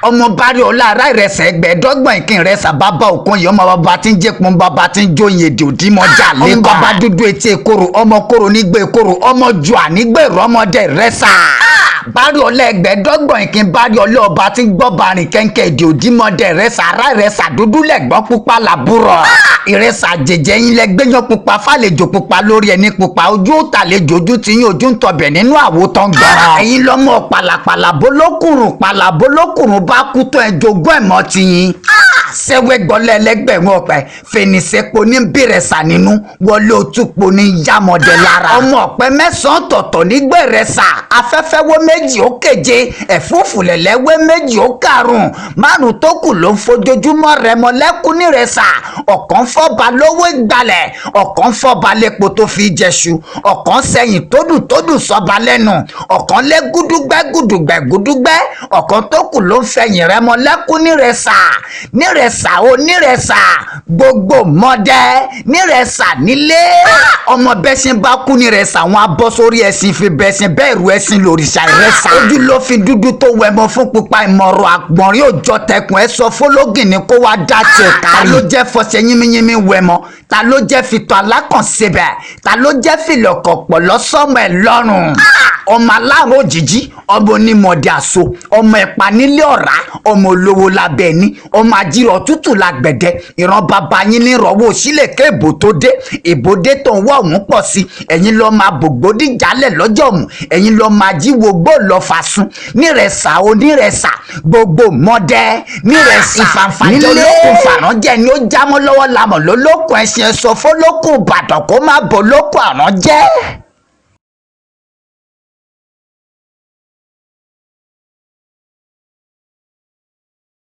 Ọmọ bari ọlá ara ìrẹsẹ̀ ẹgbẹ̀ẹ́dọ́gbọ̀n ìkín ìrẹsà bàbá òkun yìí, ọmọ bàbá tí ń jẹ́pọ̀n, bàbá tí ń jóyin èdè òdìmọ̀jà lẹ́kọ̀ọ́. Ọmọ bàbá dúdú etí ekoro, ọmọ koro nígbè koro, ọmọ jù ànígbè rọmọdé ìrẹsà. Bari ọlá ẹgbẹ̀ẹ́dọ́gbọ̀n ìkín bari ọlá ọba tí ń gbọ́ barin kẹ́ńkẹ́ èdè òdìmọ̀dé ìrẹsà ara ìrẹsà dúdú lẹ̀gbọ́n pupa làbúrọ̀. Ìrẹsà jẹjẹ yín lẹ gbẹ́yàn pupa fàlejò pupa lórí ẹni pupa, ojú òtàlejò ojú ti yín, ojú ń tọbẹ̀ nínú àwo tán gbọ́n. Ẹ̀yin lọ́mọ pàlàpàlà bólókùrùn pàlà bólókùrùn bá kú tán ẹ jogún ẹ̀ mọ́ ti yín. Sẹ́wẹ́ gbọ́lẹ̀ ẹlẹ́gbẹ̀rún ọ̀pẹ fènìsẹ́po ní bìrẹ̀sà nínú wọlé òtúpo ní yàmọ̀dé lára. Ọmọ ọ̀pẹ mẹ́sàn-án tọ̀tọ̀ nígbẹ̀rẹ̀sà, afẹ́fẹ́ wó méjì ó keje, ẹ̀fúùfù lẹ̀lẹ́ wé méjì ó karùn-ún, márùn tó kù ló ń fojoojúmọ́ rẹmọ lẹ́kún nírẹsà. Ọ̀kan fọ́ba lówó ìgbàlẹ̀, ọ̀kan fọ́ba lépo tó fi jẹṣu, ọ̀kan sẹ́yìn tódùn tódùn sọba lẹ́nu, ọ̀kan lé gúdúgbẹ́ gúdúgbẹ́ gúdúgbẹ́, ọ̀kan tó kù ló ń fẹ̀yìn rẹmọ lẹ́kún nírẹsà. Nírẹsà o nírẹsà gbogbo mọdẹ nírẹsà nílé. Ọmọ bẹ́sìn bá kú nírẹsà, wọn á bọ́ sórí ẹṣin fi bẹ́sìn bẹ́ẹ̀ rú ẹṣin lòrìṣà ìrẹsà. Ojú ló fi dúdú tó wẹmọ fún pupa, ìmọ̀ràn àgbọ̀nrín òjọ tẹkùn ẹ sọ fọlọ́gìn ni kó wá dá tiẹ̀ kárí. Ta ló jẹ́ fọṣẹ yínmíyínmí wẹmọ? Ta ló jẹ́ fìtọ̀ alákànṣebẹ̀? Ta ló jẹ́ fìlọ̀kọ̀ pọ̀ lọ́sọ́mọ ẹ̀ lọ́rùn? Ọmọ aláàrùn òjijì, ọmọ onímọ̀dé àṣọ, ọmọ ẹ̀pà nílé ọ̀rá, ọmọ olówó lábẹ́ ẹni, ọmọ ajírọ̀ tútù lágbẹ̀dẹ. Ìran bàbá yín ní ìrọ̀wọ́ sílẹ̀kẹ́ ìbò tó dé, ìbò dé tó ń wọ́ ọ̀hún pọ̀ sí. Ẹ̀yin lọ́ máa bògbódìjálẹ̀ lọ́jọ́ mú, ẹ̀yin lọ́ máa jíwo gbó lọ́ fà sun. Nírẹ̀sà onírẹ̀sà gbogbo mọ́dẹ́ nírẹ̀sà ìfàǹfàjẹ́ olókùn fàránjẹ́ ni ó jámọ́ lọ́wọ́ lamọ̀ lólókùn ẹṣin ẹ̀sọ́ fọlókùn Ìbàdàn kó má bọ̀ lókùn àránjẹ́.